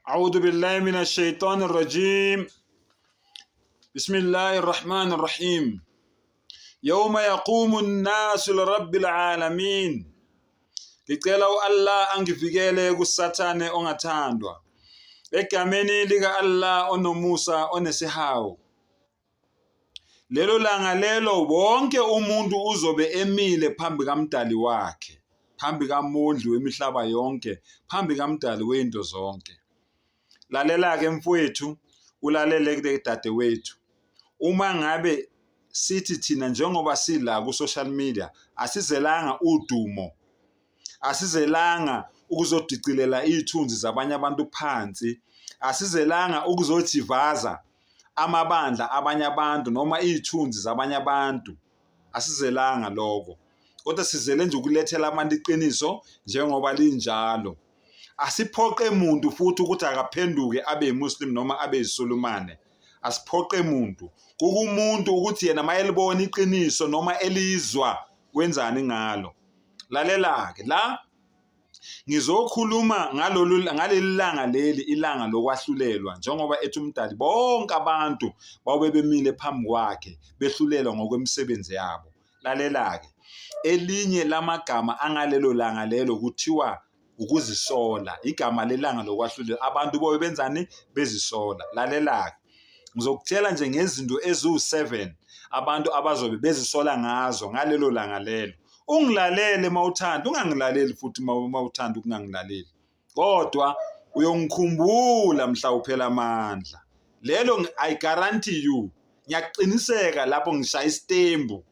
أعوذ بالله من الشيطان الرجيم بسم الله الرحمن الرحيم يوم يقوم الناس لرب العالمين. Ngicela u-Allah angivikele kuSathane ongathandwa. Egameni lika-Allah onomusa onesihawu. Lelo langa lelo wonke umuntu uzobe emile phambi kaMdali wakhe, phambi kaMondli wemihlaba yonke, phambi kaMdali wezinto zonke. Lalela-ke mfowethu, ulalele ke dadewethu. Uma ngabe sithi thina njengoba sila ku-social media asizelanga udumo, asizelanga ukuzodicilela iy'thunzi zabanye abantu phansi, asizelanga ukuzojivaza amabandla abanye abantu noma iy'thunzi zabanye abantu. Asizelanga lokho, kodwa sizele nje ukulethela abantu iqiniso njengoba linjalo. Asiphoqe muntu futhi ukuthi akaphenduke abe yiMuslim noma abe yiSulumane. Asiphoqe muntu. Kukumuntu ukuthi yena mayelibona iqiniso noma elizwa wenzani ngalo. Lalela-ke la ngizokhuluma ngalolu ngaleli langa leli, ilanga lokwahlulelwa, njengoba ethi uMdali bonke abantu bawube bemile phambi kwakhe behlulelwa ngokwemisebenzi yabo. Lalela-ke, elinye lamagama angalelo langa lelo kuthiwa ukuzisola, igama lelanga lokwahlulelwa, abantu bobe benzani? Bezisola. Lalela-ke, ngizokutshela nje ngezinto eziwu-7 abantu abazobe bezisola ngazo ngalelo langa lelo. Ungilalele uma uthanda, ungangilaleli futhi uma uthanda ukungangilaleli, kodwa uyongikhumbula mhla uphela amandla. Lelo I guarantee you, ngiyakuqiniseka lapho ngishaya isitembu,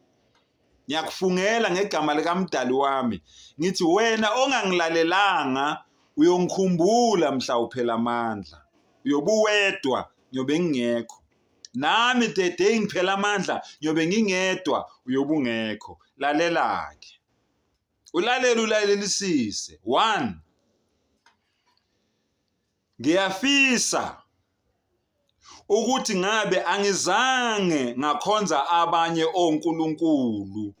ngiyakufungela ngegama likaMdali wami, ngithi wena ongangilalelanga uyongikhumbula mhla uphela amandla. Uyobuwedwa, ngiyobe ngingekho. Nami the day ngiphela amandla ngiyobe ngingedwa, uyobe ungekho. Lalela-ke, ulalele, ulalelisise. One, ngiyafisa ukuthi ngabe angizange ngakhonza abanye onkulunkulu,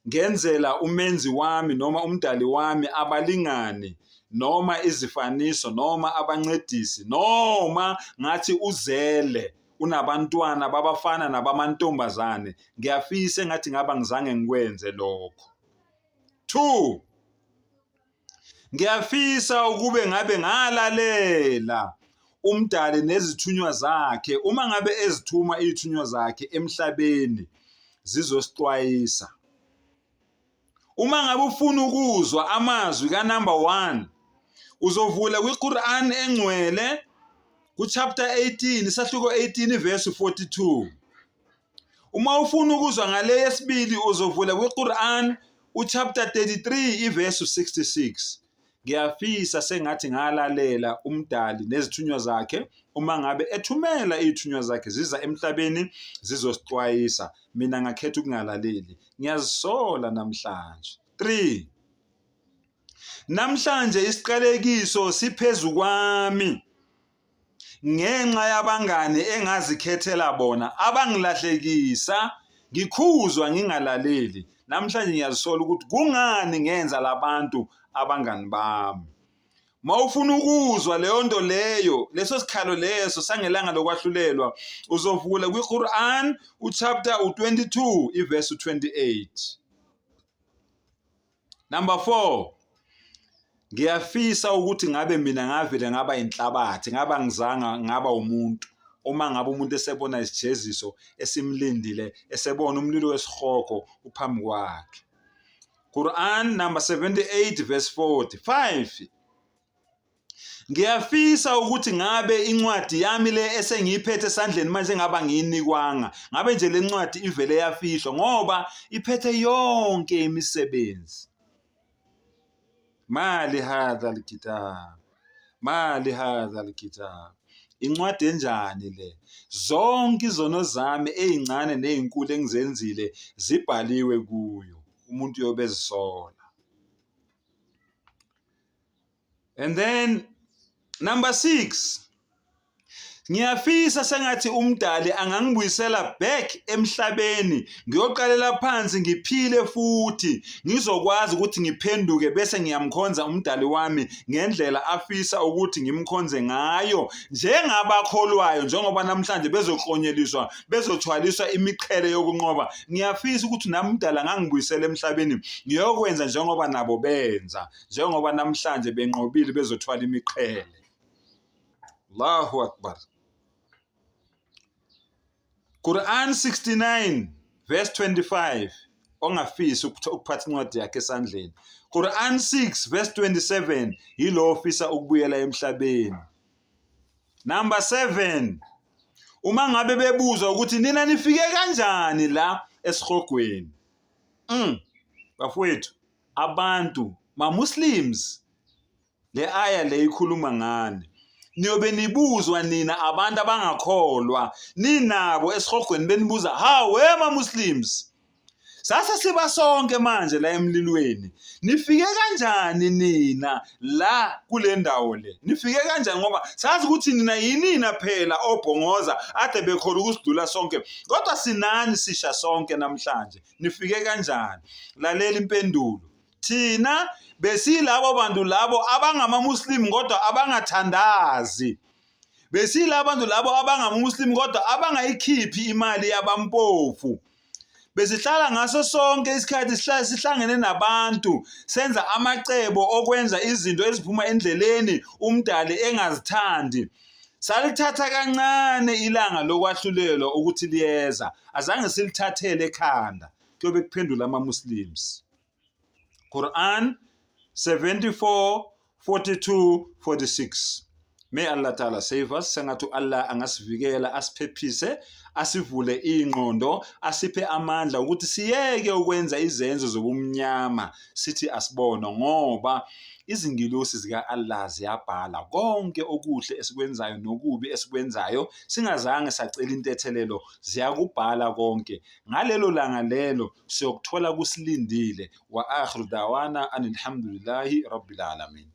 ngenzela umenzi wami noma umdali wami abalingani noma izifaniso noma abancedisi, noma ngathi uzele unabantwana babafana nabamantombazane. Ngiyafisa engathi ngaba ngizange ngikwenze lokho. 2, ngiyafisa ukube ngabe ngalalela uMdali nezithunywa zakhe uma ngabe ezithuma izithunywa zakhe emhlabeni zizosixwayisa. Uma ngabe ufuna ukuzwa amazwi ka-number 1, uzovula kwi-Quran engcwele ku-chapter 18, isahluko 18, verse 42. Uma ufuna ukuzwa ngale yesibili, uzovula kwi-Quran uchapter 33 ivesi 66. Ngiyafisa sengathi ngalalela uMdali nezithunywa zakhe uma ngabe ethumela izithunywa zakhe ziza emhlabeni zizosixwayisa. Mina ngakhetha ukungalaleli. Ngiyazisola namhlanje. 3, namhlanje isiqalekiso siphezu kwami ngenxa yabangani engazikhethela bona abangilahlekisa, ngikhuzwa ngingalaleli. Namhlanje ngiyazisola ukuthi kungani ngenza labantu abangani bami. Mawufuna ukuzwa leyo nto leyo, leso sikhalo leso sangelanga lokwahlulelwa, uzovula kwi-Quran uchapter u-22 ivesi u-28. Number 4, ngiyafisa ukuthi ngabe mina ngavele ngaba inhlabathi, ngaba ngizanga ngaba umuntu. Uma ngabe umuntu esebona isijeziso esimlindile, esebona umlilo wesihogo uphambi kwakhe. Quran number 78 verse 45. Ngiyafisa ukuthi ngabe incwadi yami le esengiyiphethe esandleni manje ngaba ngiyinikwanga, ngabe nje le ncwadi ivele yafihlwa ngoba iphethe yonke imisebenzi. Mali hadha alkitab, mali hadha alkitab. Incwadi enjani le? Zonke izono zami ezincane nezinkulu engizenzile zibhaliwe kuyo. Umuntu uyobe ezisola. And then number 6, Ngiyafisa sengathi uMdali angangibuyisela back emhlabeni ngiyoqalela phansi ngiphile futhi ngizokwazi ukuthi ngiphenduke bese ngiyamkhonza uMdali wami ngendlela afisa ukuthi ngimkhonze ngayo njengabakholwayo njengoba namhlanje bezoklonyeliswa bezothwaliswa imiqhele yokunqoba. Ngiyafisa ukuthi nami uMdali angangibuyisela emhlabeni ngiyokwenza njengoba nabo benza njengoba namhlanje benqobile bezothwala imiqhele. Allahu Akbar. Quran 69 verse 25 ongafisi ukuphatha incwadi yakhe esandleni. Quran 6 verse 27 yilo ofisa ukubuyela emhlabeni. Number 7 uma ngabe bebuzwa ukuthi nina nifike kanjani la esihogweni. Bafowethu abantu ma Muslims Le aya le ikhuluma ngani? Niyobe nibuzwa nina abantu abangakholwa ninabo esihogweni benibuza, hawu we ma-Muslims, sase siba sonke manje la emlilweni, nifike kanjani nina la kule ndawo le? Nifike kanjani? Ngoba sazi ukuthi nina yinina phela obhongoza ade bekhona ukusidlula sonke, kodwa sinani sisha sonke namhlanje, nifike kanjani? Lalela impendulo. Thina besilabo bantu labo abangamaMuslim kodwa abangathandazi. Besilabo bantu labo abangamaMuslim kodwa abangayikhiphi imali yabampofu. Besihlala ngaso sonke isikhathi sihlangene nabantu senza amacebo okwenza izinto eziphuma endleleni uMdali engazithandi. Salithatha kancane ilanga lokwahlulelwa ukuthi liyeza, azange silithathele ekhanda. Kuyobe kuphendula ama-Muslims. Quran 74 42 46. May Allah Ta'ala save us. Sengathi Allah angasivikela, asiphephise, asivule ingqondo, asiphe amandla ukuthi siyeke ukwenza izenzo zobumnyama sithi asibona ngoba izingilosi zika-Allah ziyabhala konke okuhle esikwenzayo nokubi esikwenzayo singazange sacela intethelelo ziyakubhala konke ngalelo langa lelo siyokuthola kusilindile wa akhiru dawana anilhamdulillahi rabbil alamin.